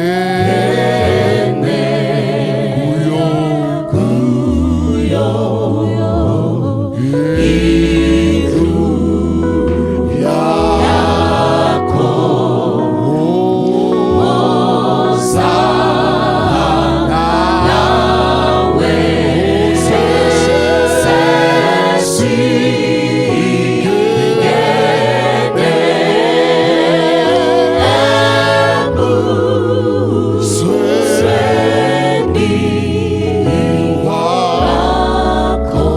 Sihlangene kuyo indlu yakho. Hosana nawe sesingene embusweni wakho.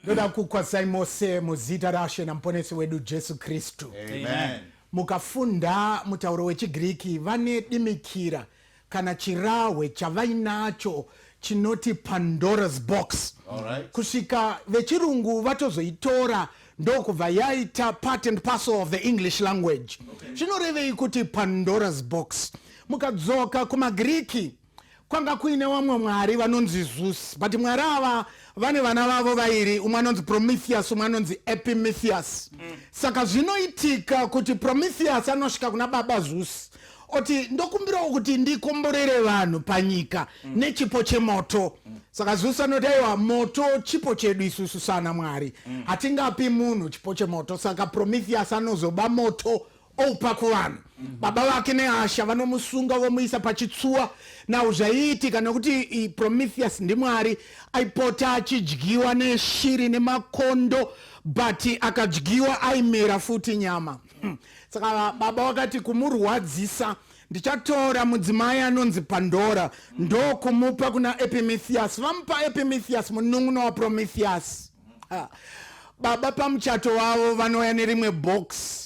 Ndoda kukwazisai mose muzita raShe naMuponesi wedu Jesu Kristu. Amen. Mukafunda mutauro wechiGiriki vane dimikira kana chirahwe chavainacho chinoti Pandora's box. Alright. Kusvika vechirungu vatozoitora ndokubva yaita part and parcel of the English language. Zvinorevei kuti Pandora's box? Mukadzoka kumaGiriki kwanga kuine vamwe mwari vanonzi Zeus, but mwari ava vane vana vavo vairi, umwe anonzi Prometheus, umwe anonzi Epimetheus. Saka zvinoitika kuti Prometheus anosvika kuna baba Zeus oti ndokumbirawo kuti ndikomborere vanhu panyika nechipo chemoto. Saka Zeus anoti aiwa, moto chipo chedu isusu sana mwari, hatingapi munhu chipo chemoto. Saka Prometheus anozoba moto oupa kuvanhu. Baba vake nehasha vanomusunga vomuisa pachitsuwa. Now zvaiitika nekuti Prometheus ndimwari, aipota achidyiwa neshiri nemakondo, but akadyiwa aimera futi nyama. Saka baba vakati kumurwadzisa, ndichatora mudzimai anonzi Pandora ndokumupa kuna Epimetheus. Vamupa Epimetheus, munun'una waPrometheus. Baba pamuchato wavo vanouya nerimwe box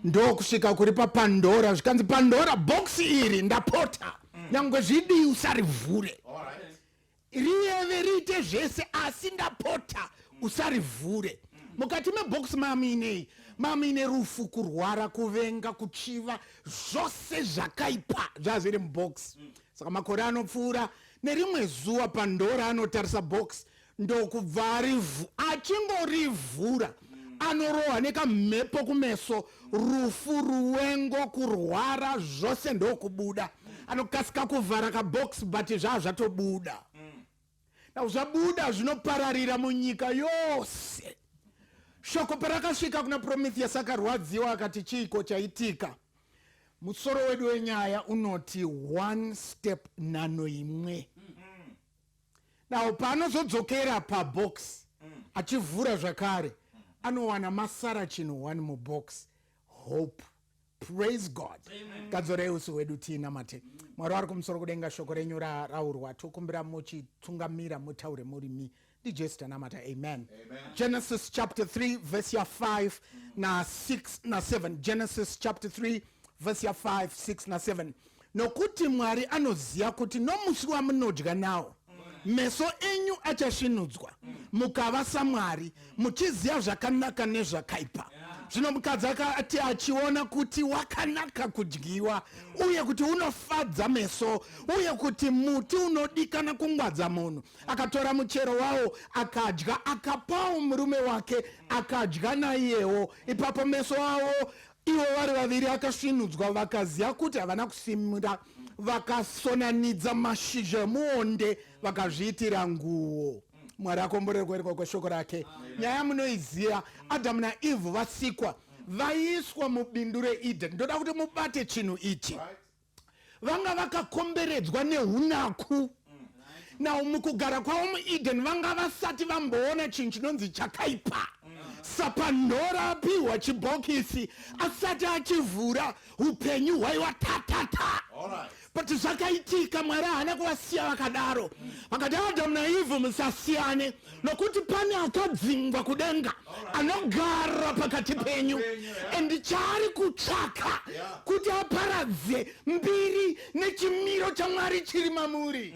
ndokusvika kuri paPandora, zvikanzi, "Pandora, bhokisi iri ndapota, nyange zvidii usarivhure. Riyeve, riite zvese, asi ndapota usarivhure." Mukati mebhokisi mamuinei? Mamuine rufu, kurwara, kuvenga, kuchiva, zvose zvakaipa zvazviri mubhokisi. Saka makore anopfuura. Nerimwe zuva Pandora anotarisa bhokisi ndokubva arivhu achingorivhura anorohwa nekamhepo kumeso. Rufu, ruwengo, kurwara, zvose ndokubuda. Anokasika kuvhara kabhokisi, but zvaa zvatobuda. Now zvabuda, zvinopararira munyika yose. Shoko parakasvika kuna Prometheus akarwadziwa, akati, "Chiiko chaitika?" Musoro wedu wenyaya unoti "One Step", nhano imwe. Now paanozodzokera pabox achivhura zvakare, anowana masara chinhu one mubox, hope. Praise God. Ngatidzorei uso hwedu tiinamate. Mwari vari kumusoro kudenga, shoko renyu raurwa, tokumbira muchitungamira, mutaure murimi. NdiJesu tanamata, amen. Genesis chapter 3 verse ya5 na6 na7. Genesis chapter 3 verse ya5, 6 na7. Nokuti Mwari anoziva kuti nomusi wamunodya nawo meso enyu achasvinudzwa, mukava saMwari, muchiziva zvakanaka nezvakaipa. Zvino mukadzi akati achiona kuti wakanaka kudyiwa, uye kuti unofadza meso, uye kuti muti unodikana kungwadza munhu, akatora muchero wawo akadya, akapawo murume wake, akadya naiyewo. Ipapo meso avo ivo vari vaviri akasvinudzwa, vakaziva kuti havana kusimira, vakasonanidza mashizha emuonde vakazviitira nguo. Mwari akomborerwe kweshoko rake. Nyaya munoiziva. Adamu naEvhe vasikwa, vaiswa mubindu reEden. Ndoda kuti mubate chinhu ichi. Vanga vakakomberedzwa neunaku. Now mukugara kwavo muEden vanga vasati vamboona chinhu chinonzi chakaipa. SaPandora apiwa chibhokisi, asati achivhura, upenyu hwaiwa tatata. But zvakaitika, Mwari haana kuvasiya vakadaro. Vakati, "Adamu naEvhe, musasiyane, nokuti pane akadzingwa kudenga anogara pakati penyu, and chaari kutsvaka kuti aparadze mbiri nechimiro chaMwari chiri mamuri."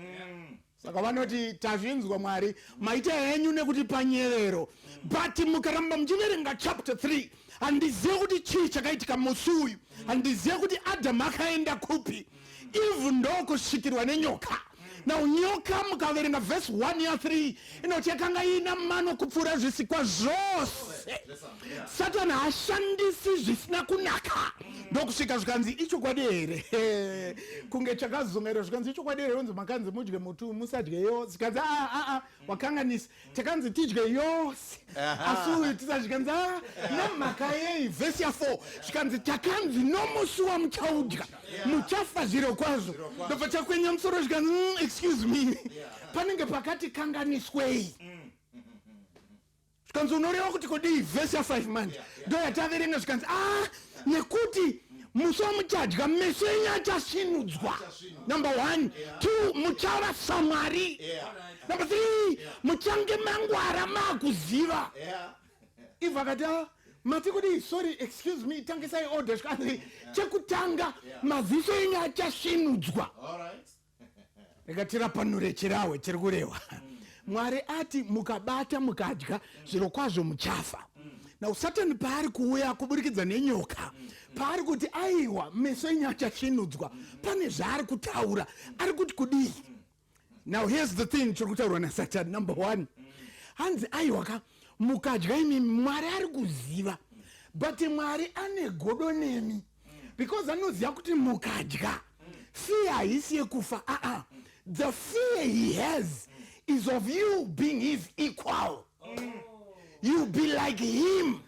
Saka vanoti, "Tazvinzwa Mwari, maita henyu nekuti panyevero." But mukaramba muchiverenga chapter 3, handizive kuti chii chakaitika musi uyu, handizive kuti Adhamu akaenda kupi, Eve ndokusvikirwa nenyoka. Now nyoka, mukaverenga vhesi 1 ya3, inoti yakanga iina mano kupfuura zvisikwa zvose. Satani haashandisi zvisina kunaka. Ndokusvika zvikanzi, "Ichokwadi here?" Kunge chakazungaira. Zvikanzi, "Ichokwadi here unzi makanzi mudye muti, musadye yose?" Zvikanzi, "Aa, aa, wakanganisa. Takanzi tidye yose, asi uyu tisadyi." "A, nemhaka yei?" Vhesi ya4 zvikanzi, "Takanzi nomusi wamuchaudya muchafa zviro kwazvo." Ndobva chakwenya musoro zvikanzi, excuse me, panenge pakati kanganiswei." Zvikanzi, "Unoreva kuti kudii?" Vhesi ya5 manje ndo yataverenga. Zvikanzi, "A, nekuti Musi wamuchadya, meso enyu achasvinudzwa, number one. Two, muchava saMwari. Number three, muchange mangwara, maakuziva. Eve akati, "Ah, mati kudii? Sorry, excuse me, tangisai order." Zvikanzi, chekutanga, maziso enyu achasvinudzwa. Rega tirapanure chirahwe chiri kurehwa. Mwari ati mukabata mukadya, zviro kwazvo muchafa. Now Satani paari kuuya kuburikidza nenyoka, paari kuti aiwa, meso enyu achasvinudzwa, pane zvaari kutaura. Ari kuti kudii? Now here's the thing chiri kutaurwa naSatani. Number one, hanzi aiwa ka, mukadya imi, Mwari ari kuziva, but Mwari ane godo nemi because anoziva kuti mukadya, fear haisi yekufa. Aa, the fear he has is of you being his equal. You be like him.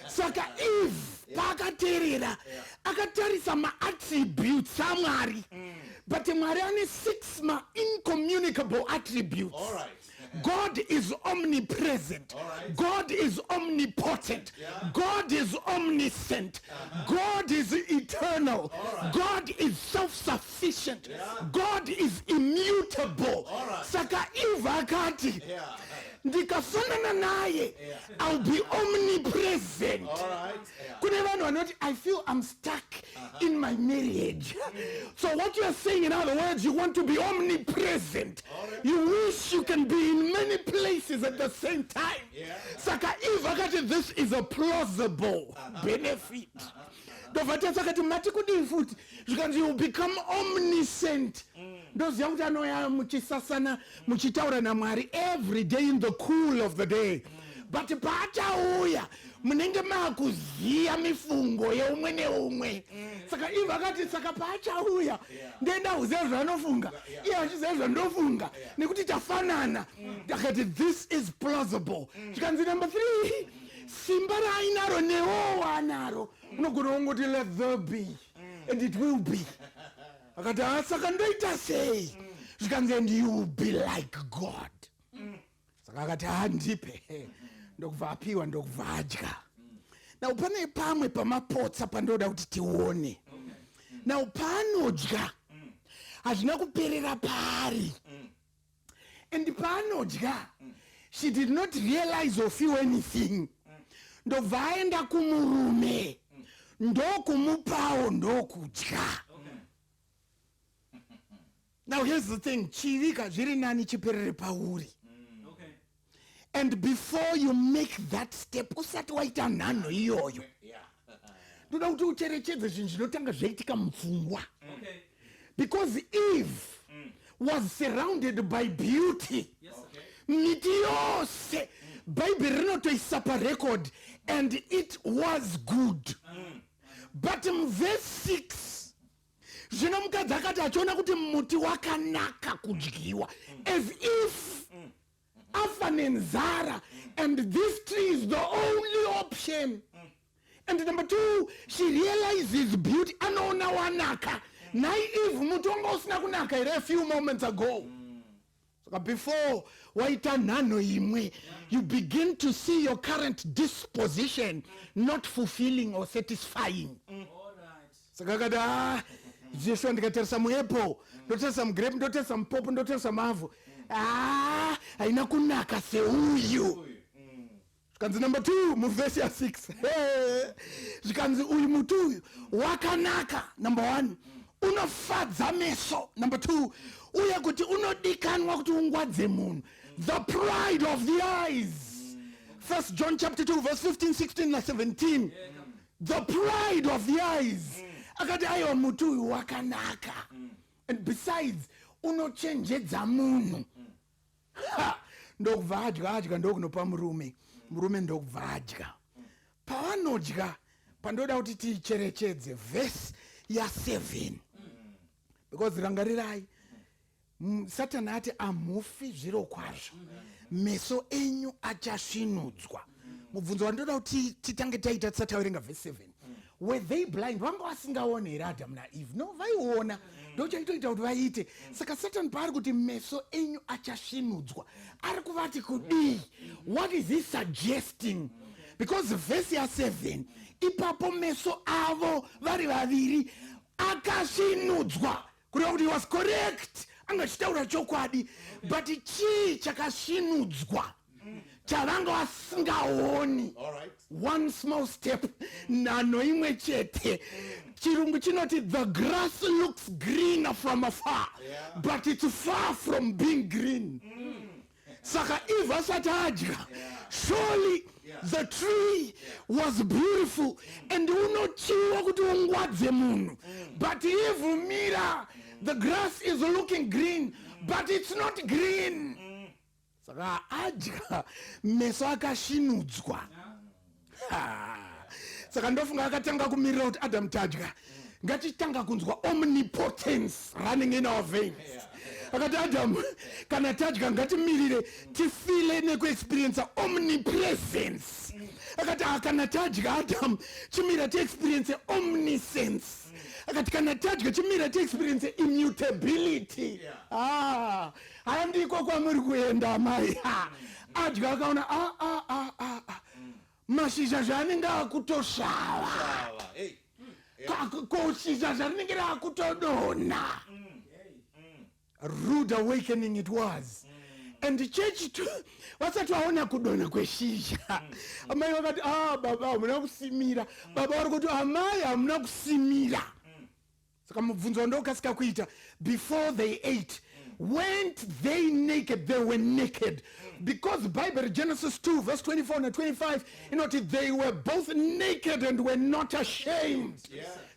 Saka Eve paakateerera, akatarisa maattributes aMwari, but Mwari ane six maincommunicable attributes. God is omnipresent. God is omnipotent. God is omniscient. God is eternal. God is self-sufficient. God is immutable. Saka Eve akati, ndikafanana naye, I'll be omnipresent. Kune vanhu vanoti, "I feel I'm stuck in my marriage." So what you are saying, in other words, you want to be omnipresent. You wish you can be in many places at the same time. Saka Eve akati this is a plausible benefit. Ndobva tasakati, mati kudii futi? Zvikanzi, you become omniscient. Ndoziva kuti anoya muchisasana, muchitaura naMwari every day in the cool of the day, but paachauya munenge maakuziya mifungo yeumwe neumwe. Saka Eve akati, saka paachauya ndenda kuziva zvaanofunga, iye achiziva zvandofunga, nekuti tafanana. Akati this is plausible. Zvikanzi number three, simba raainaro newowo anaro, unogona kungoti, "Let there be," and it will be. Akati, "Ah, saka ndoita sei?" Zvikanzi, and you will be like God. Saka akati, handipe. Ndokubva apiwa, ndokubva adya. Now pane pamwe pamapotsa pandoda kuti tione. Now paanodya, hazvina kuperera paari. And paanodya, she did not realize or feel anything. Ndobva aenda kumurume, ndokumupawo, ndokudya. Now here's the thing, chivi ka zviri nani chiperere pauri. And before you make that step, usati waita nhanho iyoyo, ndoda kuti ucherechedze zvinhu zvinotanga zvaitika mupfungwa. Because Eve was surrounded by beauty. Miti yose, Bhaibheri rinotoisa parecord, "And it was good." But muverse 6, zvino mukadzi akati achiona kuti muti wakanaka kudyiwa, as if afa nenzara and this tree is the only option. And number two, she realizes beauty. Anoona wanaka. Nhai Eve, muti wanga usina kunaka here a few moments ago? Saka before waita nhanho imwe, you begin to see your current disposition not fulfilling or satisfying. Saka akati, a zveshuwa, ndikatarisa muapple, ndotarisa mugrape, ndotarisa mupopo, ndotarisa mavhu, a haina kunaka seuyu. Zvikanzi number two, muvhesi ya6, zvikanzi uyu muti uyu wakanaka, number one, unofadza meso, number two, uye kuti unodikanwa kuti ungwadze munhu, the pride of the eyes. First John chapter 2 verse 15, 16 na17, the pride of the eyes. Akati, aiwa, muti uyu wakanaka, and besides unochenjedza munhu. Ha! Ndokubva adya, adya, ndokunopa murume, murume ndokubva adya. Pavanodya, pandoda kuti tiicherechedze vhesi ya7, because rangarirai, Satani ati hamufi zviro kwazvo, meso enyu achasvinudzwa. Mubvunzo wandoda kuti titange taita tisati taverenga vhesi 7: were they blind? Vanga vasingaoni here Adamu naEve? No, vaiona. Ndochaitoita kuti vaite. Saka Satani paari kuti meso enyu achasvinudzwa, ari kuvati kudii? What is he suggesting? Because vhesi ya7 ipapo, meso avo vari vaviri akasvinudzwa, kureva kuti he was correct, anga achitaura chokwadi. But chii chakasvinudzwa chavanga vasingaoni? One small step, nhanho imwe chete. Chirungu chinoti, "The grass looks greener from afar, but it's far from being green." Saka Eve asati adya, surely the tree was beautiful and unochiwa kuti ungwadze munhu. But Eve, mira, the grass is looking green, but it's not green. Saka adya, meso akasvinudzwa. Ha. Saka ndofunga akatanga kumirira kuti, "Adam, tadya, ngatitanga kunzwa omnipotence running in our veins." Akati, "Adam, kana tadya, ngatimirire tifile nekuexperiensa omnipresence." Akati, "Ah, kana tadya, Adam, chimira tiexperience omniscience." Akati, "Kana tadya, chimira tiexperience immutability." Ah, handiko kwamuri kuenda, amai. Ha. Adya, akaona, "Ah, ah, ah, ah, ah. Mashizha zvaanenge akutosvava." Ava, hey. Ko shizha zvarinenge raakutodonha. Rude awakening it was. And chechi vasati vaona kudonha kweshizha, amai vakati, "Ah, baba, hamuna kusimira." Baba vari kuti, "Amai, hamuna kusimira." Saka mubvunzo wandokasika kuita, before they ate, weren't they naked? They were naked, because Bible, Genesis 2 verse 24 na25 inoti, "They were both naked and were not ashamed."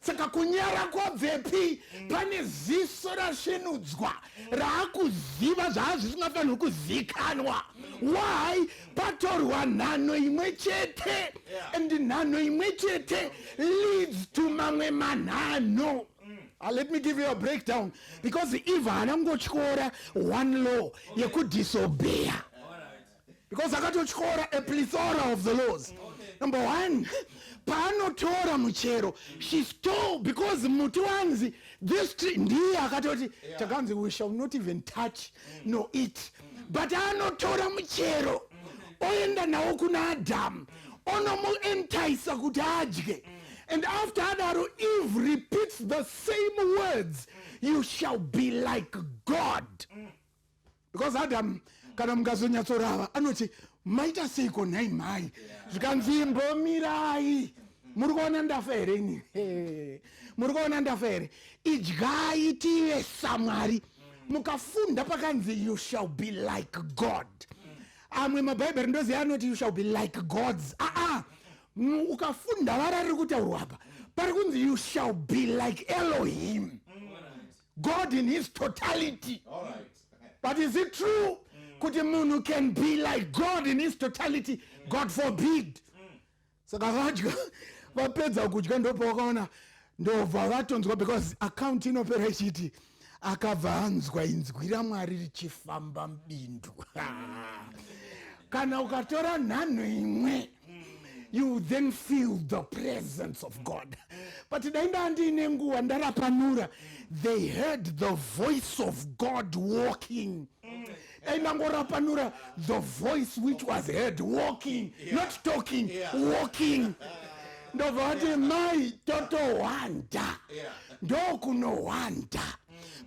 Saka kunyara kwabvepi? Pane ziso rasvinudzwa raakuziva zvaazvisingafaniri kuzikanwa. Why? Patorwa nhanho imwe chete, and nhanho imwe chete leads to mamwe manhanho. Let me give you a breakdown, because Eve haana kungotyora one law yekudisobeya, because akatotyora a plethora of the laws. Number one, paanotora muchero, she stole, because muti wanzi this tree, ndiye akatoti takanzi we shall not even touch nor eat. But anotora muchero, oenda nawo kuna Adamu, onomuentaisa kuti adye. And after adaro, Eve repeats the same words, "You shall be like God." Because Adam, kana mukazonyatsorava, anoti, "Maita seiko nhai mhai?" Zvikanzi, "Mbomirai, muri kuona ndafa here ini? Muri kuona ndafa here? Idyai tive samwari." Mukafunda pakanzi, "You shall be like God," amwe mabhaibheri ndoziva anoti, "You shall be like gods." Aa, ukafunda vara riri kutaurwa apa, pari kunzi, "You shall be like Elohim," God in his totality. But is it true kuti munhu can be like God in his totality? God forbid. Saka vadya, vapedza kudya, ndopavakaona, ndobva vatonzwa, because account inopera ichiti akabva anzwa inzwi raMwari richifamba mubindu. Kana ukatora nhanho imwe, you then feel the presence of God. But dai ndandiine nguva ndarapanura, they heard the voice of God walking. Dai ndangorapanura, the voice which was heard walking, not talking, walking. Ndobva vati, "Mai, totohwanda." Ndokunohwanda,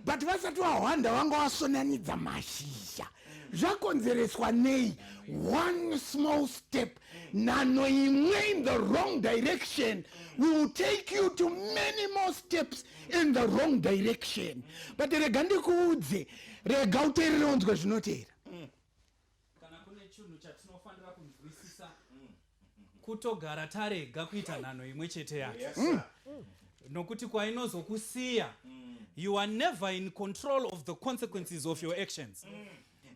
but vasati vahwanda, vanga vasonanidza mashizha. Zvakonzereswa nei? One small step, nhanho imwe in the wrong direction will take you to many more steps in the wrong direction. But rega ndikuudze, rega uteerere unzwe zvinoteera. Kana kune chinhu chatinofanira kunzwisisa, kutogara tarega kuita nhanho imwe chete yacho, Sir. Nokuti kwainozokusiya, you are never in control of the consequences of your actions.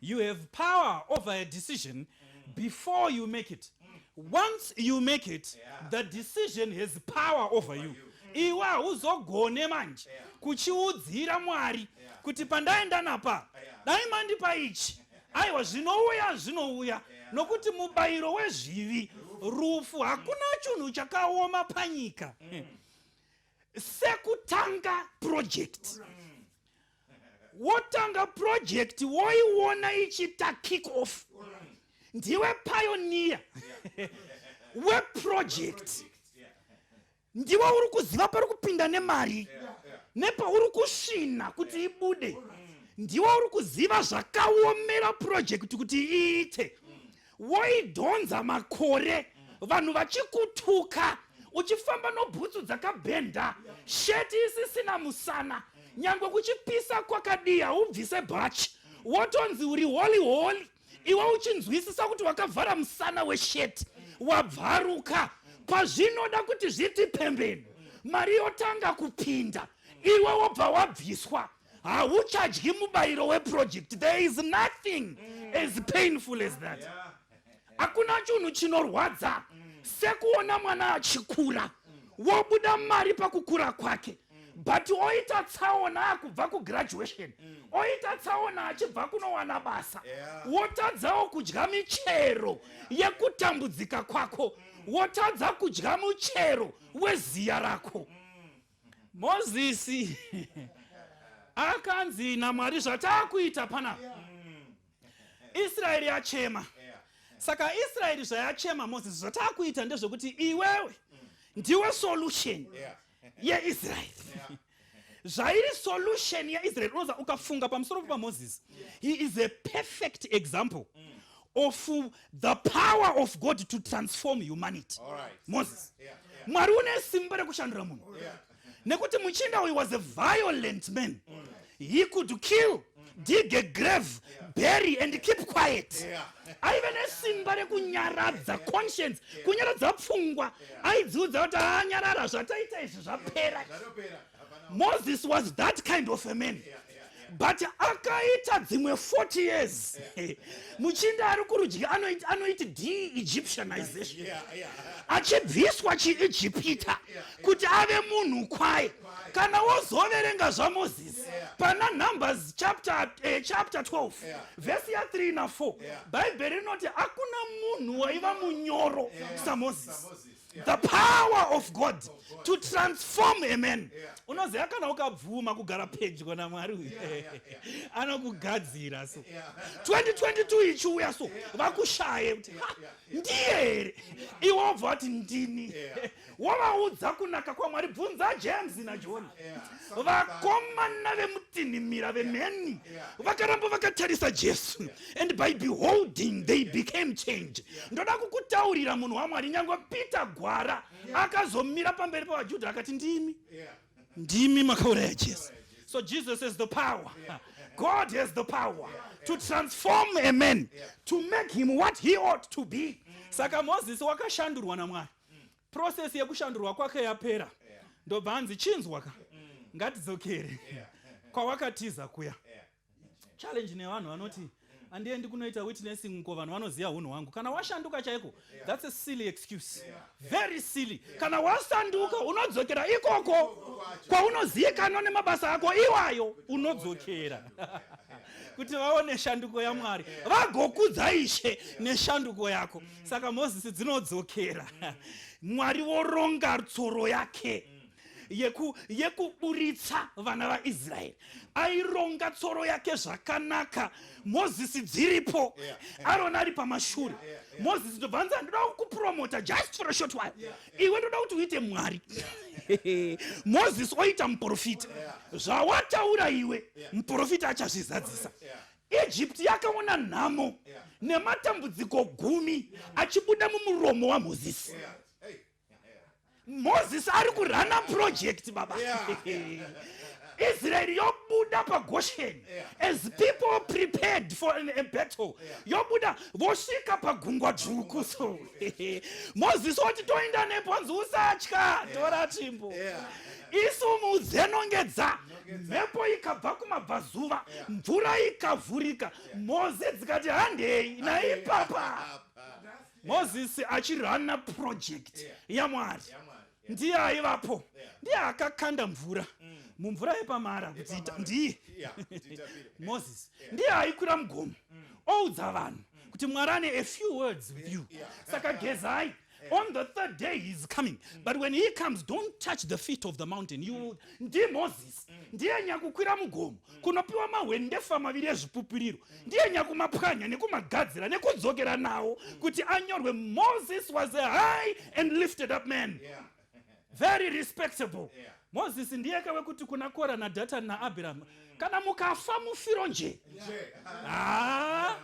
You have power over a decision before you make it. Once you make it, the decision has power over you. Iwe hauzogone manje kuchiudzira Mwari kuti pandaenda napa, dai mandipa ichi. Aiwa, zvinouya zvinouya, nokuti mubayiro wezvivi rufu. Hakuna chinhu chakaoma panyika sekutanga project. Wotanga project, woiona ichiita kick off, ndiwe pioneer. Weproject ndiwe uri kuziva pari kupinda nemari nepauri kusvina kuti ibude. Ndiwe uri kuziva zvakaomera project kuti iite. Woidhonza makore, vanhu vachikutuka, uchifamba nobhutsu dzakabhenda, sheti isisina musana, nyange kuchipisa kwakadii haubvise bhachi, wotonzi uri holy holy, iwe uchinzwisisa kuti wakavhara musana wesheti wabvaruka. Pazvinoda kuti zviti pembeni, mari yotanga kupinda, iwe wobva wabviswa, hauchadyi mubayiro weproject. There is nothing as painful as that. Hakuna chinhu chinorwadza sekuona mwana achikura, wobuda mari pakukura kwake, but oita tsaona akubva kugraduation, oita tsaona achibva kunowana basa, wotadzawo kudya michero yekutambudzika kwako, wotadza kudya muchero weziya rako. Mozisi akanzi naMwari, "Zvataakuita panapa, Israeri yachema." Saka Israeri zvayachema, Mozisi, zvataakuita ndezvekuti iwewe ndiwe solution yeIsraeri. Zvairi solution yaIsraeri, unoza ukafunga pamusoro paMozisi, he is a perfect example of the power of God to transform humanity. Moses, Mwari une simba rekushandura munhu, nekuti muchinda uyu was a violent man. He could kill, dig a grave, bury and keep quiet. Aive nesimba rekunyaradza conscience, kunyaradza pfungwa. Aidziudza kuti anyarara, zvataita izvi zvapera. Zvatopera, hapana. Moses was that kind of a man, but akaita dzimwe 40 years, muchinda ari kurudyi anoiti de-Egyptianization, achibviswa chiIjipita kuti ave munhu kwaye. Kana wozoverenga zvaMozisi pana Numbers chapter 12, vhesi ya3 na4, Bhaibheri rinoti hakuna munhu waiva munyoro saMozisi. Moses. The power of God to transform a man. Unoziva, kana ukabvuma kugara pedyo naMwari uyu, anokugadzira. So 2022 ichiuya, so vakushaye kuti, "Ha, ndiye here?" Iwe wobva wati, "Ndini." Wovaudza kunaka kwaMwari. Bvunza James naJohn, vakomana vemutinhimira vemheni, vakaramba vakatarisa Jesu, and by beholding they became change. Ndoda kukutaurira, munhu waMwari, nyange Peter gwara akazomira pamberi pavaJudha akati, "Ndimi, ndimi makauraya Jesu." So Jesus has the power. God has the power to transform a man, to make him what he ought to be. Saka Mozisi wakashandurwa naMwari. Process yekushandurwa kwake yapera, ndobva hanzi, "Chinzwa ka, ngatidzokere kwawakatiza kuya." Challenge nevanhu vanoti, "Handiendi kunoita witnessing uko, vanhu vanoziva unhu hwangu." Kana washanduka chaiko, that's a silly excuse, very silly. Kana wasanduka, unodzokera ikoko kwaunozivikanwa nemabasa ako iwayo. Unodzokera kuti vaone shanduko yaMwari, vagokudza Ishe neshanduko yako. Saka Mozisi dzinodzokera, Mwari voronga tsoro yake yekuburitsa vana vaIsraeri. Aironga tsoro yake zvakanaka, Mozisi dziripo, Aroni ari pamashure. Mozisi ndobva anzi, "Ndoda kukupromota just for a short while. Iwe ndoda kuti uite Mwari." Mozisi oita muprofita. Zvawataura iwe, muprofita achazvizadzisa. Egypt yakaona nhamo nematambudziko 10 achibuda mumuromo waMozisi. Mozisi ari kurana project, baba. Israeri yobuda paGoshen as people prepared for a battle. Yobuda, vosvika pagungwa dzvuku. So Mozisi woti, "Toenda nepo?" Anzi, "Usatya, tora tsvimbo, isumudze, nongedza." Mhepo ikabva kumabvazuva, mvura ikavhurika, mhozi dzikati, "Handei naipapa." Mozisi achirana project yaMwari, ndiye aivapo, ndiye akakanda mvura mumvura yepamara kuti ndiye Mozisi, ndiye aikwira mugomo oudza vanhu kuti Mwari ane a few words with you, saka gezai. On the third day he is coming. But when he comes, don't touch the feet of the mountain. You will... NdiMoses. Ndiye nyakukwira mugomo. Kunopiwa mahwendefa maviri ezvipupuriro. Ndiye nyakumapwanya nekumagadzira nekudzokera nawo kuti anyorwe. Moses was a high and lifted up man. Very respectable. Moses ndiye kawekuti kuna Kora naDhatani naAbhiramu, kana mukafa mufiro nje. Ah,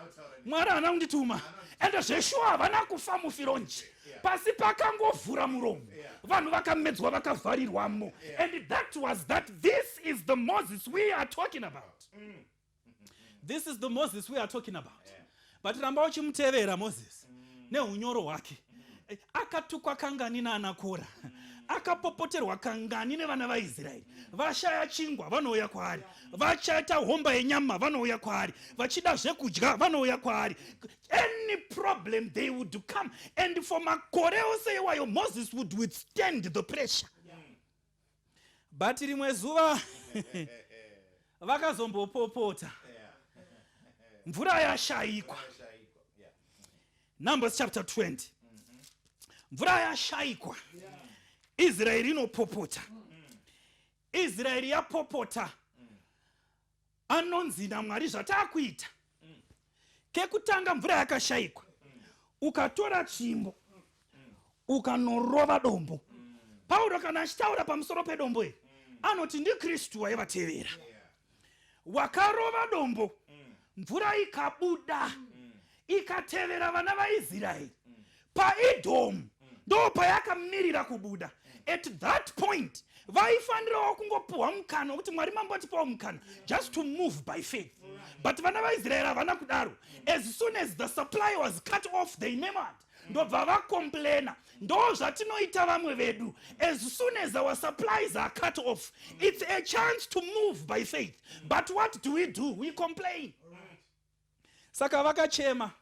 Mwari haana kundituma. Ende zveshuwa havana kufa mufiro nje. Pasi pakangovhura muromo, vanhu vakamedzwa, vakavharirwamo. And that was that. This is the Moses we are talking about. This is the Moses we are talking about. But ramba uchimutevera Moses neunyoro hwake. Akatukwa kangani naana Kora, akapopoterwa kangani nevana vaIsraeri. Vashaya chingwa, vanouya kwaari. Vachaita homba yenyama, vanouya kwaari. Vachida zvekudya, vanouya kwaari. Any problem, they would come. And for makore ose iwayo, Moses would withstand the pressure. But rimwe zuva vakazombopopota, mvura yashayikwa. Numbers chapter 20, mvura yashayikwa, Israeri inopopota. Israeri yapopota, anonzi naMwari, "Zvataakuita kekutanga, mvura yakashayikwa, ukatora tsvimbo ukanorova dombo." Pauro kana achitaura pamusoro pedombo iri, anoti ndiKristu waivatevera, wakarova dombo, mvura ikabuda, ikatevera vana vaIsraeri. PaIdhomu ndo payakamirira kubuda. At that point vaifanirawo kungopiwa mukana wekuti, "Mwari, mambotipawo mukana just to move by faith." But vana vaIsraeri havana kudaro. As soon as the supply was cut off, they murmured, ndobva vacomplaina. Ndo zvatinoita vamwe vedu. As soon as our supplies are cut off, it's a chance to move by faith, but what do we do? We complain. Saka vakachema.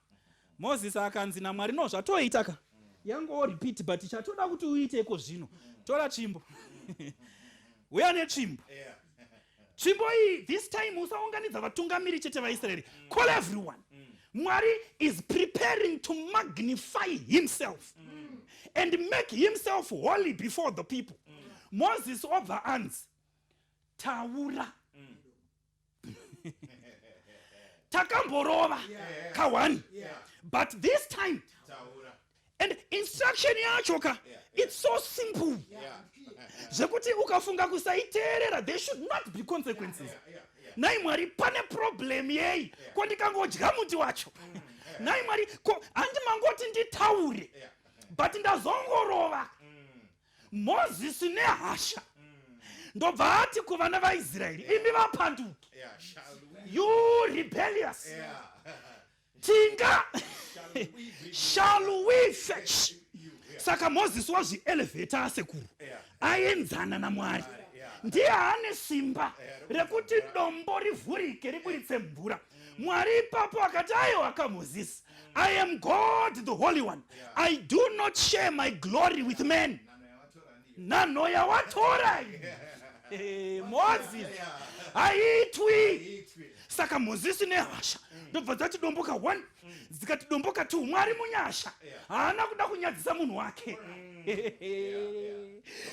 Mozisi akanzi naMwari, "No, zvatoita ka, yangowo repeat, but chatoda kuti uiteko zvino, tora tsvimbo, uya netsvimbo. Tsvimbo iyi, this time usaunganidza vatungamiri chete vaIsraeri. Call everyone." Mwari is preparing to magnify himself and make himself holy before the people. Moses obva anzi, "Taura. Takamborova ka1, but this time." Taura. And instruction yacho ka, it's so simple zvekuti ukafunga kusaiteerera, there should not be consequences. Nhai Mwari, pane problem yei? Ko ndikangodya muti wacho? Nhai Mwari, ko handi mangoti nditaure? But ndazongorova. Mozisi nehasha ndobva ati kuvana vaIsraeri, "Imi vapanduki," Yeah. Shall we? "you rebellious," "tinga Shall we bring shall we fetch?" you? Yeah. Saka Mozisi wazvielevheta asekuru, aenzana naMwari. Ndiye ane simba rekuti dombo rivhurike, riburitse mvura. Mwari ipapo akati, "Aiwa kaMozisi, I am God, the Holy One. I do not share my glory with men." Nhanho yawatora ndiyo. Nhanho yawatora iyi, Mozisi, haitwi. Itwi. Saka Mozisi nehasha ndobva dzati domboka 1, dzikati domboka 2. Mwari munyasha haana kuda kunyadzisa munhu wake.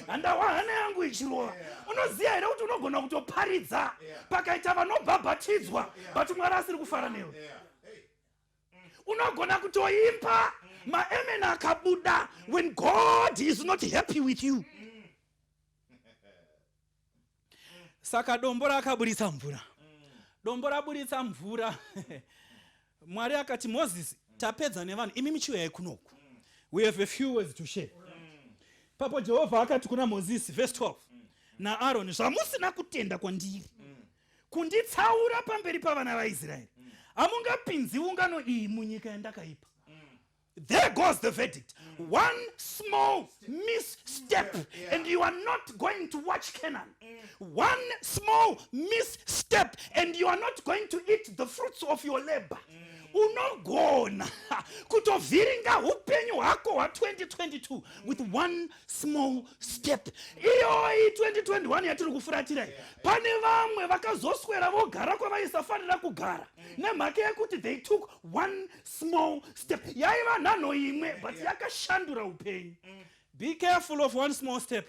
Handawa hana yangu ichirova. Unoziva here kuti unogona kutoparidza, pakaita vanobhabhatidzwa, but Mwari asiri kufara newe? Yeah. Hey. Unogona kutoimba, maamen akabuda, when God is not happy with you. Saka dombo rakaburitsa mvura. Dombo raburitsa mvura, Mwari akati, "Mozisi, tapedza nevanhu, imi michiuyai kunoku. We have a few words to share." Papo Jehovha akati kuna Mozisi, verse 12, naAroni, "Zvamusina kutenda kwandiri kunditsaura pamberi pavana vaIsraeri, hamungapinzi ungano iyi munyika yandakaipa." There goes the verdict. One small misstep and you are not going to watch Canaan. One small misstep and you are not going to eat the fruits of your labor. Unogona kutovhiringa upenyu hwako hwa2022 with one small step. Iyoyi 2021 yatiri kufuratira iyi, pane vamwe vakazoswera vogara kwavaisafanira kugara nemhaka yekuti they took one small step. Yaiva nhanho imwe, but yakashandura upenyu. Be careful of one small step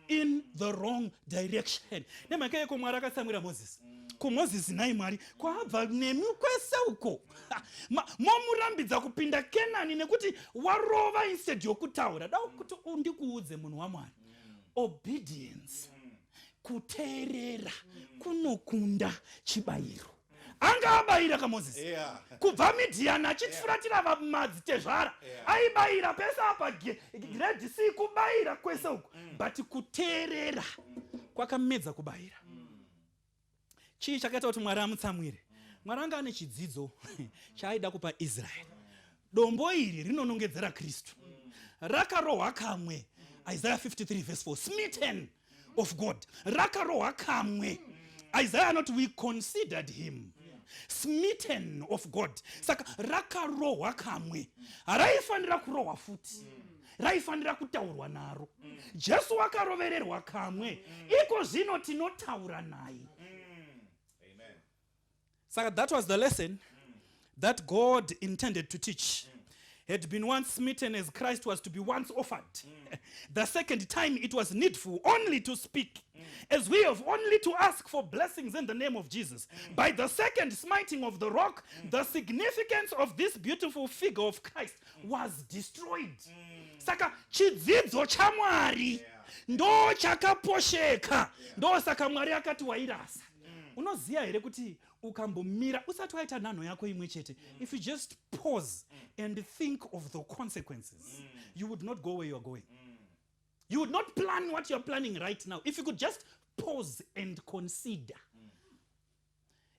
in the wrong direction. Nemhaka yeko Mwari akatsamwira Mozisi. KuMozisi, nhai Mwari, kwaabva nemi kwese uko, momurambidza kupinda Kenani nekuti warova instead yokutaura. Da kuti ndikuudze, munhu waMwari, obedience, kuteerera kunokunda chibayiro. Anga abayira kaMozisi kubva Midhiyani achifuratira madzitezvara, aibayira pese apa, Red Sea, kubayira kwese uku, but kuteerera kwakamedza kubayira. Chii chakaita kuti Mwari amutsamwire? Mwari anga ane chidzidzo chaaida kupa Israeri. Dombo iri rinonongedzera Kristu. Rakarohwa kamwe, Isaiah 53 verse 4, smitten of God. Rakarohwa kamwe. Isaiah anoti, "We considered him smitten of God." Saka rakarohwa kamwe, haraifanira kurohwa futi, raifanira kutaurwa naro. Jesu wakarovererwa kamwe, iko zvino tinotaura naye. Saka that was the lesson that God intended to teach. Had been once smitten as Christ was to be once offered. The second time it was needful only to speak, as we have only to ask for blessings in the name of Jesus. By the second smiting of the rock, the significance of this beautiful figure of Christ was destroyed. Saka chidzidzo chaMwari ndo chakaposheka. Ndo saka Mwari akati wairasa. Unoziva here kuti ukambomira usati waita nhanho yako imwe chete, if you just pause and think of the consequences, you would not go where you are going? You would not plan what you're planning right now if you could just pause and consider.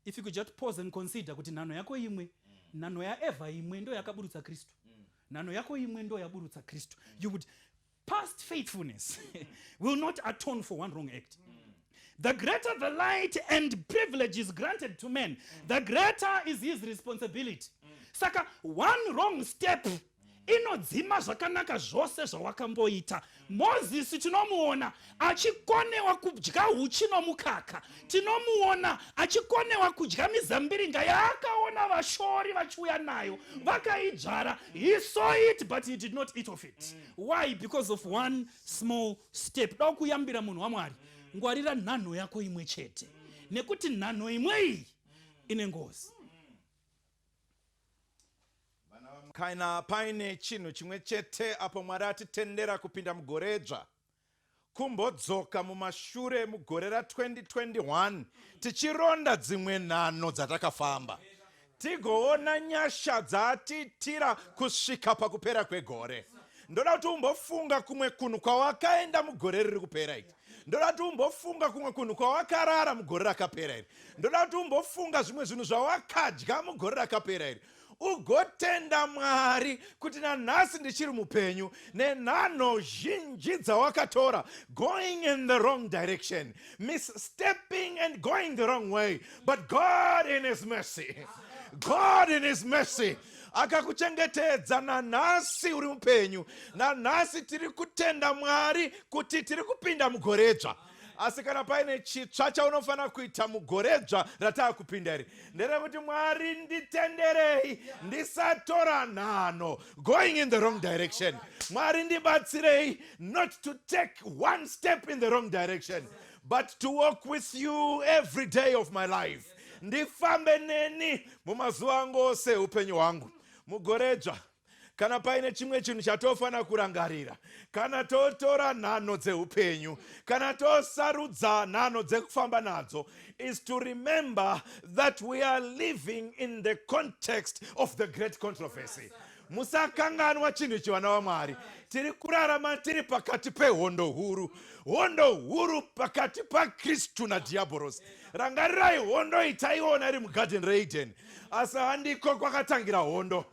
If you could just pause and consider kuti nhanho yako imwe, nhanho yaEvha imwe ndo yakaburutsa Kristu, nhanho yako imwe ndo yaburutsa Kristu, you would. Past faithfulness will not atone for one wrong act. The greater the light and privileges granted to men, the greater is his responsibility. Saka one wrong step inodzima zvakanaka zvose zvawakamboita. Mozisi tinomuona achikonewa kudya uchi nomukaka. Tinomuona achikonewa kudya mizambiringa yaakaona vashori vachiuya nayo vakaidzvara. He saw it, but he did not eat of it. Why? Because of one small step. Da kuyambira munhu waMwari, ngwarira nhanho yako imwe chete, nekuti nhanho imwe iyi ine ngozi. Kana paine chinhu chimwe chete apo Mwari atitendera kupinda mugoredzva, kumbodzoka mumashure mugore ra2021 tichironda dzimwe nhanho dzatakafamba, tigoona nyasha dzaatiitira kusvika pakupera kwegore. Ndoda kuti umbofunga kumwe kunhu kwawakaenda mugore riri kupera iri. Ndoda kuti umbofunga kumwe kunhu kwawakarara mugore rakapera iri. Ndoda kuti umbofunga zvimwe zvinhu zvawakadya mugore rakapera iri, ugotenda Mwari kuti nanhasi ndichiri mupenyu nenhanho zhinji dzawakatora, going in the wrong direction, misstepping and going the wrong way, but God in his mercy, God in his mercy akakuchengetedza. Nanhasi uri mupenyu. Nanhasi tiri kutenda Mwari kuti tiri kupinda mugoredzva. Asi kana paine chitsva chaunofanira kuita mugoredzva rataakupinda iri, nderekuti, "Mwari, nditenderei ndisatora nhanho going in the wrong direction. Mwari, ndibatsirei not to take one step in the wrong direction, but to walk with you every day of my life. Ndifambe neni mumazuva angu ose eupenyu hwangu." Mugoredzva, kana paine chimwe chinhu chatofanira kurangarira kana totora nhanho dzeupenyu, kana tosarudza nhanho dzekufamba nadzo, is to remember that we are living in the context of the great controversy. Musakanganwa chinhu ichi, vana vaMwari. Tiri kurarama tiri pakati pehondo huru, hondo huru pakati paKristu nadhiabhorosi. Rangarirai, hondo iyi taiona iri mugadheni reEden, asi handiko kwakatangira hondo.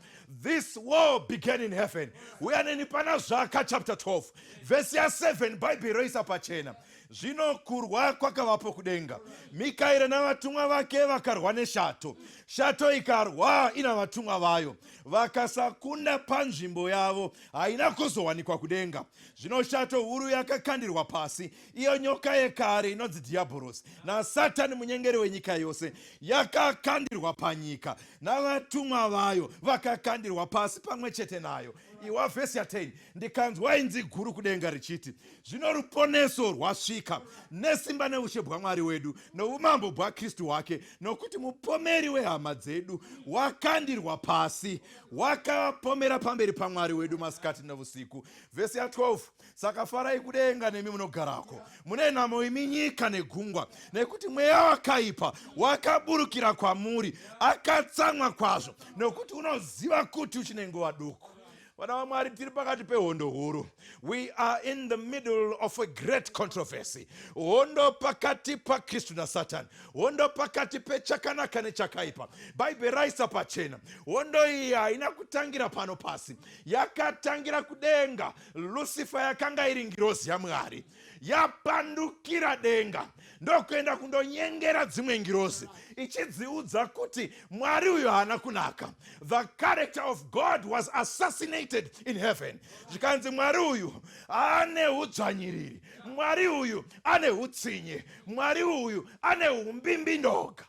This war began in heaven. Uya neni pana Zvaka chapter 12 vhesi ya7. Bhaibheri roisa pachena. Zvino kurwa kwakavapo kudenga. Mikaeri navatumwa vake vakarwa neshato. Shato ikarwa ina vatumwa vayo, vakasakunda panzvimbo yavo, haina kuzowanikwa kudenga. Zvino shato huru yakakandirwa pasi, iyo nyoka yekare inonzi Dhiyabhorosi naSatani munyengeri wenyika yose, yakakandirwa panyika, navatumwa vayo vakakandirwa pasi pamwe chete nayo. Iwa vhesi ya10, ndikanzwa inzwi guru kudenga richiti, Zvino ruponeso rwasvika, nesimba neushe bwaMwari wedu, noumambo bwaKristu wake, nokuti mupomeri wehama dzedu wakandirwa pasi, wakavapomera pamberi paMwari wedu masikati novusiku. Vhesi ya12, Saka farai kudenga nemi munogarako, mune nhamo imi nyika negungwa, nekuti mweya wakaipa wakaburukira kwamuri, akatsamwa kwazvo, nokuti unoziva kuti uchine nguva duku. Vana vaMwari, tiri pakati pehondo huru. We are in the middle of a great controversy. Hondo pakati paKristu naSatani, hondo pakati pechakanaka nechakaipa. Bhaibheri raisa pachena, hondo iyi haina kutangira pano pasi, yakatangira kudenga. Lucifer yakanga iri ngirozi yaMwari, yapandukira denga ndokuenda kundonyengera dzimwe ngirozi ichidziudza kuti Mwari uyu haana kunaka. The character of God was assassinated in heaven. Zvikanzi Mwari uyu ane udzvanyiriri, Mwari uyu ane utsinye, Mwari uyu ane umbimbindoga.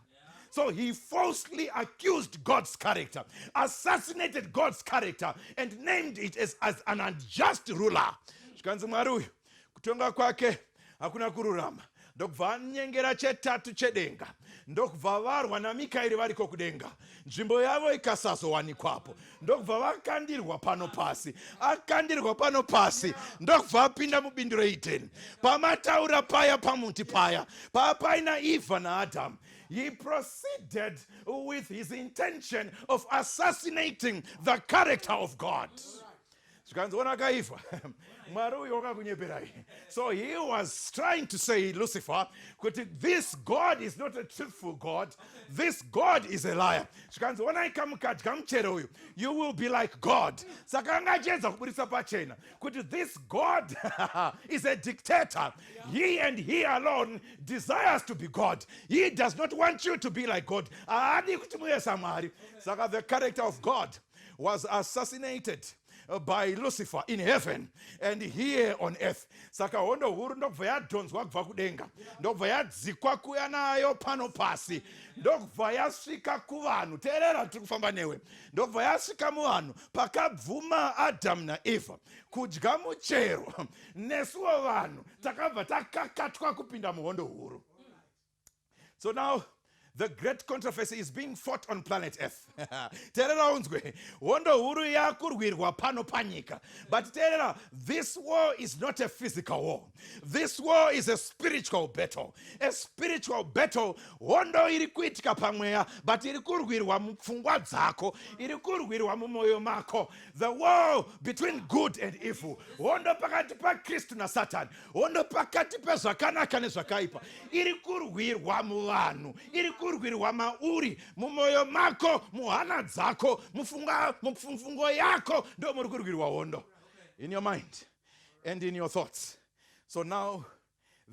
So he falsely accused God's character, assassinated God's character, and named it as an unjust ruler. Zvikanzi Mwari uyu kutonga kwake hakuna kururama. Ndokubva anyengera chetatu chedenga, ndokubva varwa naMikaeri variko kudenga, nzvimbo yavo ikasazowanikwapo, ndokubva vakandirwa pano pasi. Akandirwa pano pasi, ndokubva apinda mubindu reEdeni, pamataura paya pamuti paya papaina Eva naAdhamu. He proceeded with his intention of assassinating the character of God. Zvikanzi ona kaifa, Mwari uyu wakakunyeperai. So he was trying to say, Lucifer, kuti this God is not a truthful God, this God is a liar. Zvikanzi onai kamukadya muchero uyu, you will be like God. Saka anga achiedza kuburitsa pachena kuti this God is a dictator. He and he alone desires to be God. He does not want you to be like God. Haadi kuti muve saMwari. Saka the character of God was assassinated by Lucifer in heaven and here on earth. Saka hondo huru ndokubva yadhonzwa kubva kudenga, ndokubva yadzikwa kuya nayo pano pasi, ndokubva yasvika kuvanhu. Teerera, tiri kufamba newe. Ndokubva yasvika muvanhu pakabvuma Adamu naEvha kudya muchero. Nesuwo vanhu takabva takakatwa kupinda muhondo huru. So now the great controversy is being fought on planet Earth. Teerera unzwe, hondo huru yakurwirwa pano panyika. But teerera, this war is not a physical war. This war is a spiritual battle. A spiritual battle. Hondo iri kuitika pamweya, but iri kurwirwa mupfungwa dzako, iri kurwirwa mumwoyo mako. The war between good and evil. Hondo pakati paKristu naSatani. Hondo pakati pezvakanaka nezvakaipa iri kurwirwa muvanhu, iri kurwirwa mauri, mumwoyo mako, muhana dzako, mupfungo yako, ndo muri kurwirwa hondo. In your mind and in your thoughts. So now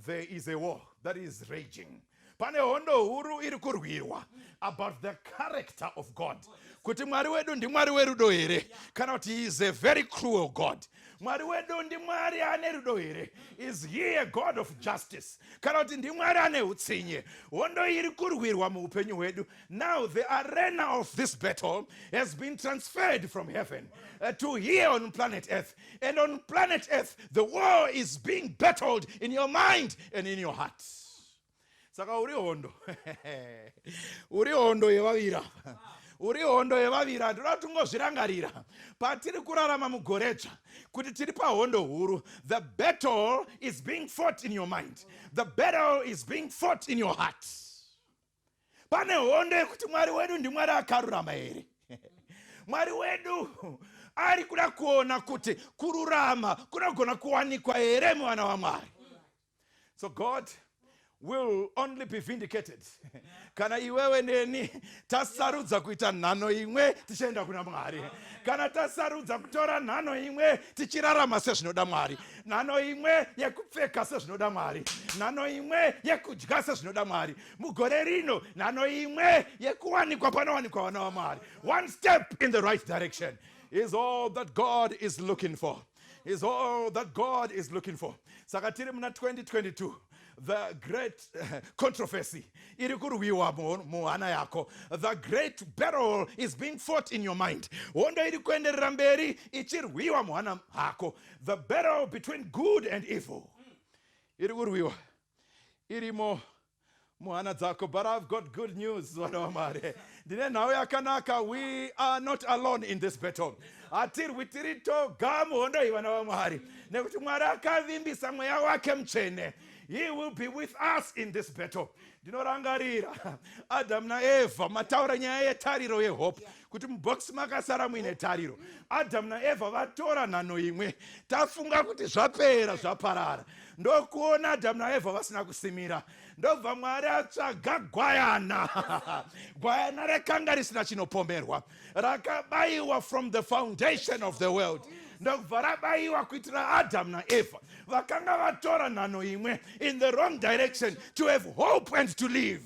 there is a war that is raging. Pane hondo huru iri kurwirwa about the character of God. Kuti Mwari wedu ndiMwari werudo here, kana kuti he is a very cruel God. Mwari wedu ndiMwari ane rudo here? Is he a God of justice? Kana kuti ndiMwari ane utsinye? Hondo iri kurwirwa muupenyu hwedu. Now the arena of this battle has been transferred from heaven to here on planet Earth. And on planet Earth, the war is being battled in your mind and in your heart. Saka uri hondo. Uri hondo yevavira. Uri hondo yevavira. Ndoda kuti ungozvirangarira patiri kurarama mugoredzva kuti tiri pahondo huru. The battle is being fought in your mind. The battle is being fought in your heart. Pane hondo yekuti Mwari wedu ndiMwari akarurama here? Mwari wedu ari kuda kuona kuti kururama kunogona kuwanikwa here muvana vaMwari. So God Will only be vindicated kana iwewe neni tasarudza kuita nhano imwe tichienda kuna Mwari, kana tasarudza kutora nhano imwe tichirarama sezvinoda Mwari, nhano imwe yekupfeka sezvinoda Mwari, nhano imwe yekudya sezvinoda Mwari mugore rino, nhano imwe yekuwanikwa panowanikwa vana vaMwari. One step in the right direction is all that God is looking for, is all that God is looking for. Saka tiri muna 2022. The great controversy iri kurwiwa muhana yako. The great battle is being fought in your mind. Hondo iri kuenderera mberi ichirwiwa muhana hako. The battle between good and evil iri kurwiwa irimo muhana dzako. But I've got good news, vana vaMwari. Ndine nhau yakanaka. We are not alone in this battle. Hatirwi tiri toga muhondo iyi, vana vaMwari, nekuti Mwari akavimbisa Mweya wake Mutsvene. He will be with us in this battle. Ndinorangarira Adamu naEvha. Mataura nyaya yetariro, yehope, kuti mubhokisi makasara muine tariro. Adamu naEvha vatora nhano imwe, tafunga kuti zvapera, zvaparara, ndokuona Adamu naEvha vasina kusimira. Ndobva Mwari atsvaga gwayana, gwayana rakanga risina chinopomerwa, rakabayiwa from the foundation of the world. Ndokubva rabayiwa kuitira Adamu naEvha vakanga vatora nhano imwe in the wrong direction to have hope and to live.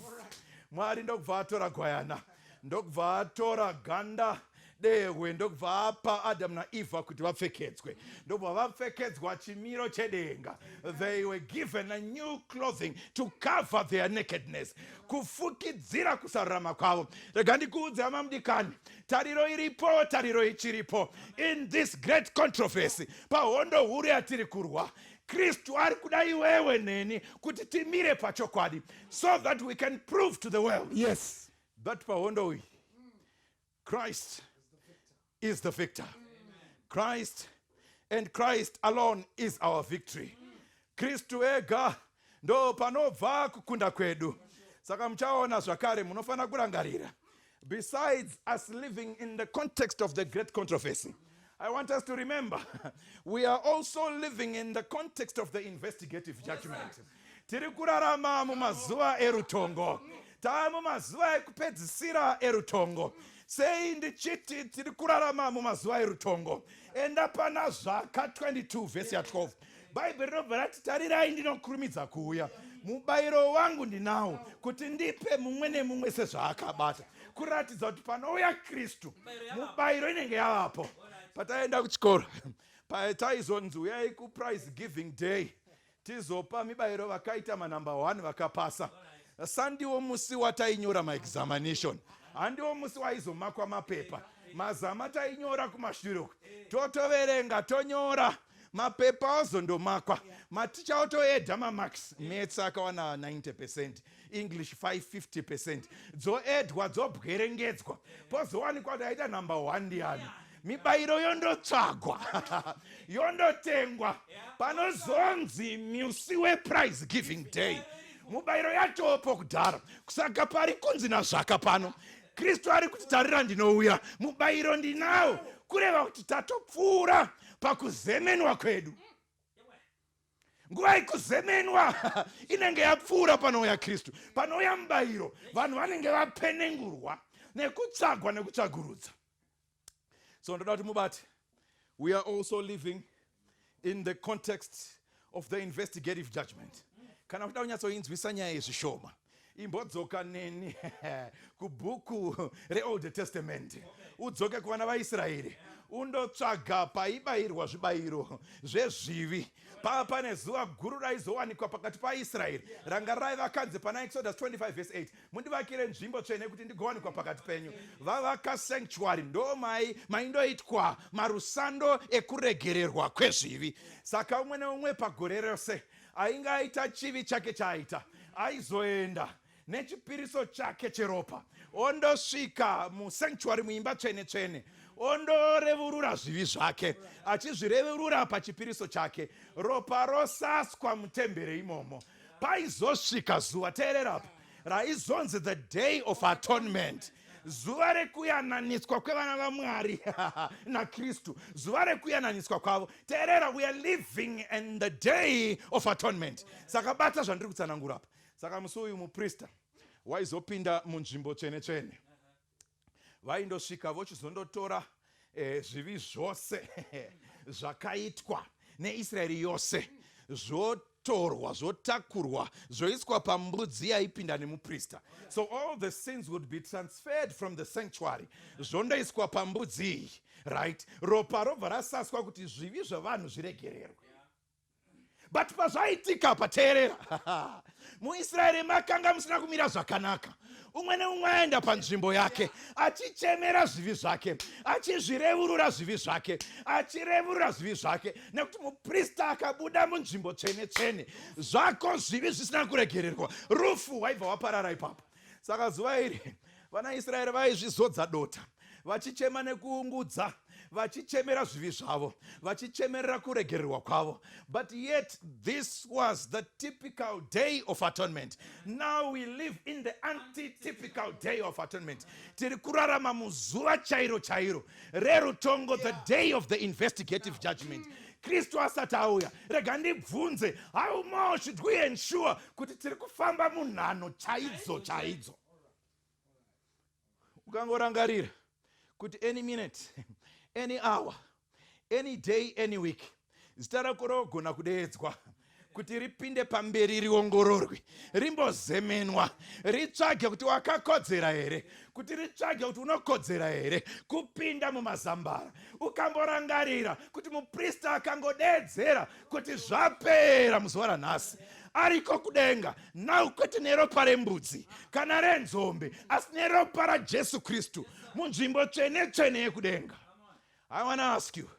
Mwari ndokubva atora gwayana, ndokubva atora ganda dehwe, ndokubva apa Adamu naEvha kuti vapfekedzwe. Ndobva vapfekedzwa chimiro chedenga. They were given a new clothing to cover their nakedness, kufukidzira kusarurama kwavo. Rega ndikuudze, hama mudikani, tariro iripo, tariro ichiripo in this great controversy. Pahondo huru yatiri kurwa, Kristu ari kuda iwewe neni kuti timire pachokwadi so that we can prove to the world that pahondo iyi, Christ is the victor. Christ and Christ alone is our victory. Kristu ega ndo panobva kukunda kwedu. Saka muchaona zvakare, munofanira kurangarira, besides us living in the context of the great controversy, I want us to remember we are also living in the context of the investigative judgment. Tiri kurarama mumazuva erutongo. Taa mumazuva ekupedzisira erutongo. Sei ndichiti tiri kurarama mumazuva erutongo? Enda pana Zvaka 22 vhesi ya12. Bhaibheri rinobva rati, "Tarirai, ndinokurumidza kuuya. Mubayiro wangu ndinawo kuti ndipe mumwe nemumwe sezvaakabata." Kuratidza kuti panouya Kristu, mubayiro inenge yavapo. Pataenda kuchikoro, pataizonzi uyai kuprize giving day, tizopa mibayiro vakaita manumber 1, vakapasa, sandiwo musi watainyora maexamination, handiwo musi waizomakwa mapepa. Mazama tainyora kumashure uku, totoverenga, tonyora mapepa, ozondomakwa, maticha otoedha mamarks. Maths akawana 90%, English 550%, dzoedhwa, dzobwerengedzwa, pozowanikwa kuti aita number 1 ndiani. Mibayiro yondotsvagwa, yondotengwa. Panozonzi musi weprize giving day, mubayiro yatopo kudhara. Saka pari kunzi naZvaka pano, Kristu ari kuti, "Tarira, ndinouya, mubayiro ndinawo." Kureva kuti tatopfuura pakuzemenwa kwedu. Nguva yekuzemenwa inenge yapfuura panouya Kristu. Panouya mubayiro, vanhu vanenge vapenengurwa nekutsvagwa nekutsvagurudza. So ndoda kuti mubate, we are also living in the context of the investigative judgment. Kana uchida kunyatsoinzwisa nyaya yezvishoma, imbodzoka neni kubhuku reOld Testament, udzoke kuvana vaIsraeri, undotsvaga paibayirwa zvibayiro zvezvivi. Pava pane zuva guru raizowanikwa pakati paIsraeri. Rangarai, vakanzi pana Exodus 25 verse 8, "Mundivakire nzvimbo tsvene kuti ndigowanikwa pakati penyu." Vavaka sanctuary, ndo mai maindoitwa marusando ekuregererwa kwezvivi. Saka umwe neumwe pagore rose ainge aita chivi chake chaaita, aizoenda nechipiriso chake cheropa, ondosvika musanctuary, muimba tsvene tsvene, ondorevurura zvivi zvake, achizvirevurura pachipiriso chake, ropa rosaswa mutembere imomo. Paizosvika zuva, teererapa, raizonzi the Day of Atonement, zuva rekuyananiswa kwevana vaMwari naKristu, zuva rekuyananiswa kwavo. Teerera, we are living in the Day of Atonement. Saka bata zvandiri kutsanangura apa. Saka musi uyu muprista waizopinda munzvimbo tsvene tsvene. Vaindosvika vochizondotora eh, zvivi zvose zvakaitwa neIsraeri yose zvotorwa zvotakurwa zvoiswa pambudzi yaipinda nemuprista. So all the sins would be transferred from the sanctuary zvondoiswa pambudzi iyi, right? Ropa robva rasaswa kuti zvivi zvevanhu zviregererwe. But pazvaitika pateerera, muIsraeri makanga musina kumira zvakanaka. Umwe neumwe aenda panzvimbo yake achichemera zvivi zvake, achizvirevurura zvivi zvake, achirevurura zvivi zvake, nekuti muprista akabuda munzvimbo tsvene tsvene, zvako zvivi zvisina kuregererwa, rufu waibva waparara ipapo. Saka zuva iri vana Israeri vaizvizodza dota, vachichema nekuungudza, vachichemera zvivi zvavo, vachichemerera kuregererwa kwavo. But yet this was the typical day of atonement. Now we live in the anti-typical day of atonement. Tiri kurarama muzuva chairo chairo rerutongo, the day of the investigative judgment. Kristu asati auya, rega ndibvunze, how more should we ensure kuti tiri kufamba munhano chaidzo chaidzo? Ukangorangarira kuti any minute, any hour, any day, any week, zita rako rogona kudeedzwa kuti ripinde pamberi, riongororwe, rimbozemenwa, ritsvage kuti wakakodzera here, kuti ritsvage kuti unokodzera here kupinda mumazambara. Ukamborangarira kuti muprista akangodeedzera kuti zvapera muzuva ranhasi, ariko kudenga now, kwete neropa rembudzi kana renzombe, asi neropa raJesu Kristu munzvimbo tsvene tsvene yekudenga. I want to ask you,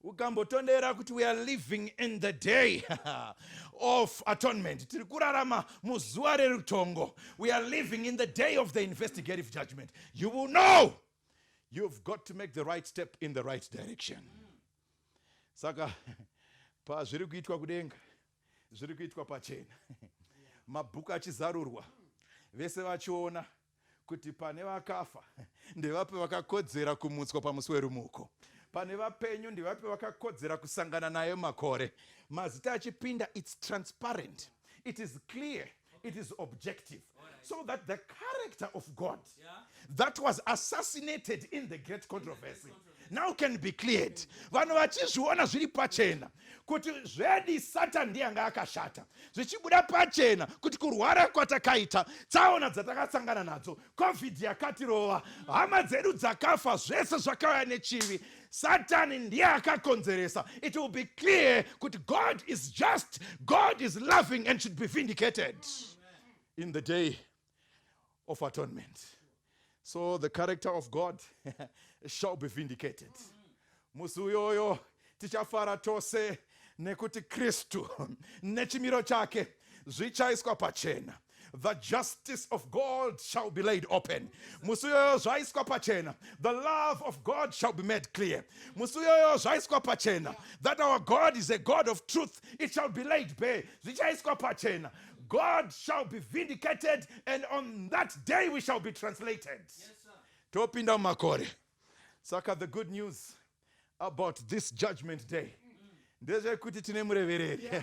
ukambotondera kuti we are living in the day of atonement, tiri kurarama muzuva rerutongo, we are living in the day of the investigative judgment, you will know you've got to make the right step in the right direction. Saka pazviri kuitwa kudenga, zviri kuitwa pachena, mabhuku achizarurwa, vese vachiona kuti pane vakafa ndevapi vakakodzera kumutswa pamusi werumuko, pane vapenyu ndevapi vakakodzera kusangana nayo makore, mazita achipinda. It's transparent, it is clear, it is objective, so that the character of God that was assassinated in the great controversy now can be cleared. Vanhu vachizviona zviri pachena kuti zvedi Satan ndiye anga akashata, zvichibuda pachena kuti kurwara kwatakaita, tsaona dzatakasangana nadzo, COVID yakatirova, hama dzedu dzakafa, zvese zvakauya nechivi, Satani ndiye akakonzeresa. It will be clear kuti God is just, God is loving and should be vindicated in the day of atonement. So the character of God shall be vindicated. Musi uyoyo tichafara tose nekuti Kristu nechimiro chake zvichaiswa pachena. The justice of God shall be laid open. Musi uyoyo zvaiswa pachena, the love of God shall be made clear. Musi uyoyo zvaiswa pachena that our God is a God of truth, it shall be laid bare. Zvichaiswa pachena. God shall be vindicated, and on that day we shall be translated, topinda mumakore. Saka the good news about this judgment day ndezvekuti tine murevereri.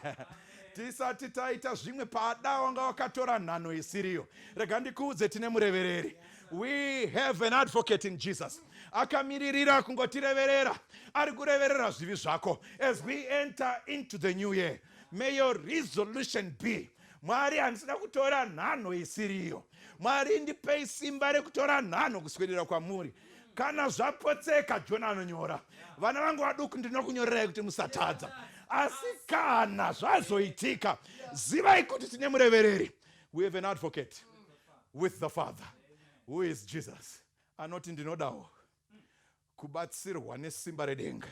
Tisati taita zvimwe, pada wanga wakatora nhanho isiriyo, rega ndikuudze, tine murevereri. We have an advocate in Jesus, akamiririra kungotireverera, ari kureverera zvivi zvako. As we enter into the new year, may your resolution be, "Mwari, handisida kutora nhanho isiriyo. Mwari, ndipei simba rekutora nhanho kuswedera kwamuri." Kana zvapotseka, John anonyora, "Vana vangu vaduku, ndinokunyorerai kuti musatadza." Asi kana zvazoitika, zivai kuti tine murevereri. We have an advocate with the Father, who is Jesus, anoti, "Ndinodawo kubatsirwa nesimba redenga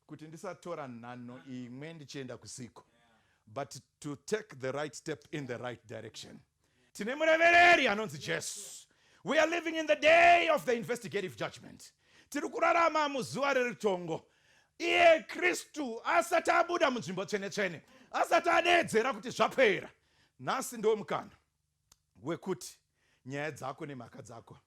kuti ndisatora nhanho imwe ndichienda kusiko, but to take the right step in the right direction." Tine murevereri anonzi Jesu. We are living in the day of the investigative judgment. Tiri kurarama muzuva rerutongo. Iye Kristu asati abuda munzvimbo tsvene tsvene, asati adeedzera kuti zvapera, nhasi ndo mukana wekuti nyaya dzako nemhaka dzako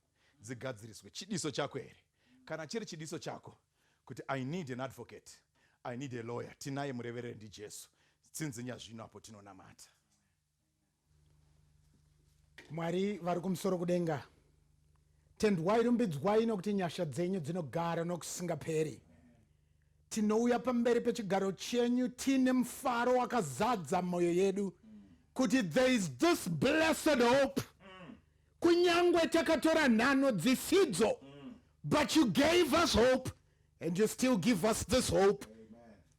dzigadziriswe. Chidiso chako here? Kana chiri chidiso chako kuti I need an advocate, I need a lawyer, tinaye murevereri, ndiJesu. Tsinzinya zvino apo tinonamata. Mwari vari kumusoro kudenga, tendwai, rumbidzwai nokuti nyasha dzenyu dzinogara nokusingaperi. Tinouya pamberi pechigaro chenyu tiine mufaro wakazadza mwoyo yedu kuti there is this blessed hope. Kunyangwe takatora nhano dzisidzo, but you gave us hope and you still give us this hope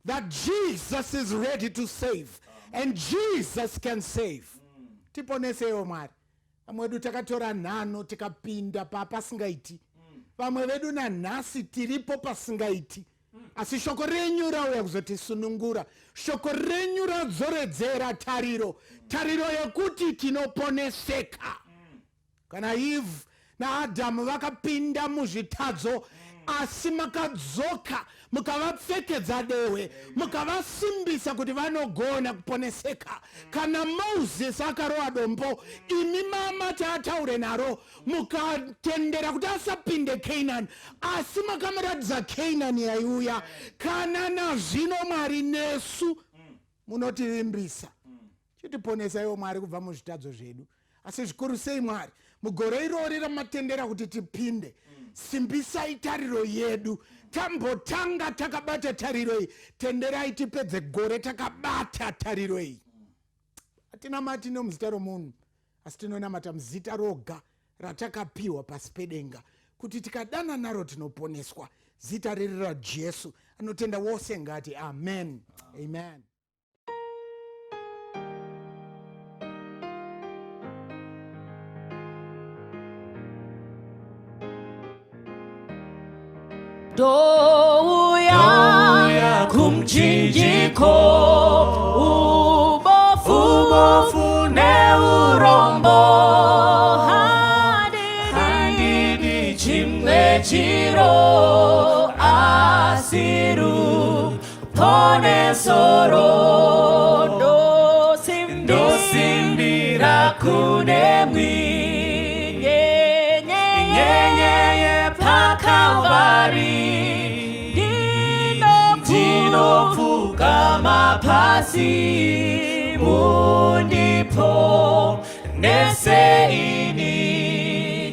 that Jesus is ready to save and Jesus can save. Tiponesewo Mwari. Vamwe vedu takatora nhano tikapinda papasingaiti, vamwe vedu nanhasi tiripo pasingaiti, asi shoko renyu rauya kuzotisunungura. Shoko renyu radzoredzera tariro, tariro yekuti tinoponeseka. Kana Eve naAdhamu vakapinda muzvitadzo, asi makadzoka mukavapfekedza dehwe, mukavasimbisa kuti vanogona kuponeseka. Kana Moses akarova dombo, imi mamati ataure naro, mukatendera kuti asapinde Canaan, asi makamuratidza Canaan yaiuya. Kana nazvino Mwari, nesu munotivimbisa. Chitiponesa iwo Mwari kubva muzvitadzo zvedu, asi zvikuru sei Mwari, mugore irori ramatendera kuti tipinde, simbisai tariro yedu. Tambotanga takabata tariro iyi, tenderai tipedze gore takabata tariro iyi. Hatinamati nomuzita romunhu, asi tinonamata muzita roga ratakapiwa pasi pedenga kuti tikadana naro tinoponeswa, zita riri raJesu. Anotenda wose ngati amen, amen. Douya kumchinjiko, ubofu, ubofu neurombo, handidi chimwe chiro asi ruponeso. Ndosimbira kunemwi nyenyeye paKalvari, ndinopfugama pasi, mundipo neseini.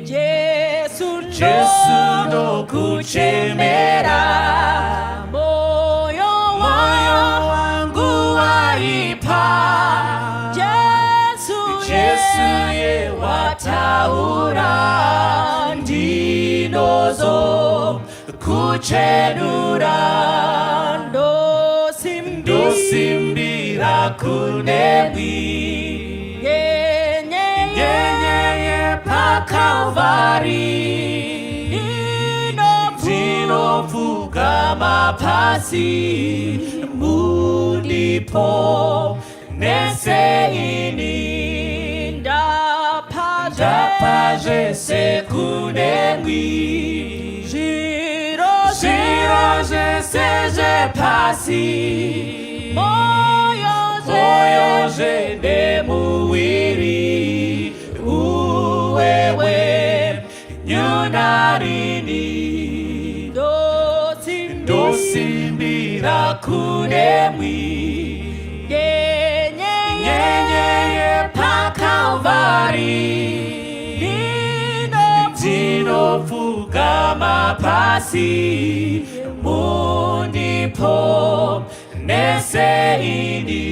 Jesu, Jesu, ndokuchemera, moyo wangu waipa. Jesu, Jesu yewataura, ndinozo kuchenura. Ndosimbira kunemwi nyenyeye paKalvari, ndinopfugama pasi, mundipo neseini. Ndapa zvese kunemwi, zviro zvese zvepasi, moyo zvenemuwiri, uwewe nyunarini. Ndosimbira kunemwi nyenyeye paKalvari, ndinopfugama pasi, mundipo neseini.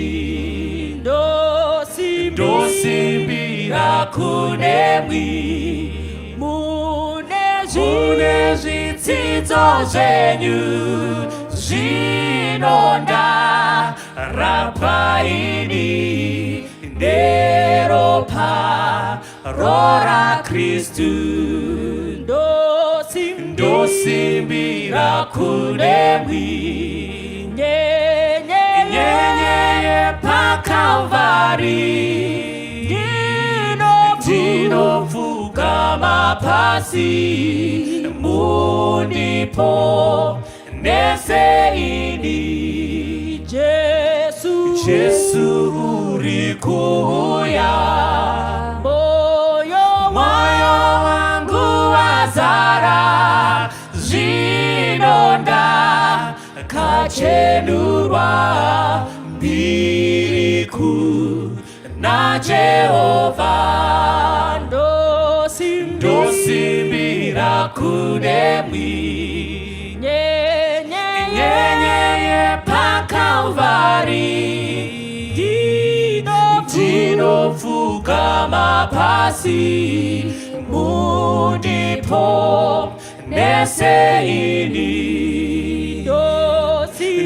Ndosimbira kunemwi, mune zvitsidzo zvenyu zvinonda rapaini neropa rora Kristu. Ndosimbira kunemwi nyenyeye paKalvari, ndinopfugama pasi, mundipo neseini. Jesu, Jesu uri kuuya, moyo wangu wazara zvinonda kachenurwa mbiriku naJehovha. kunemwi. Nyenye yepaKalvari, ndinopfugama pasi, mundiponese ini.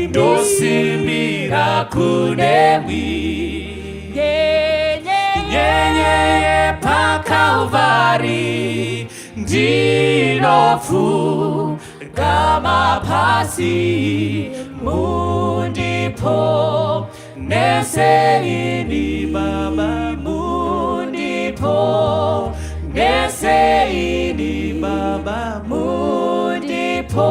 Ndosimbira kunemwi. Nyenye yepaKalvari, ndinopfugama pasi, mundiponese ini, Baba, mundiponese ini, Baba, mundipo.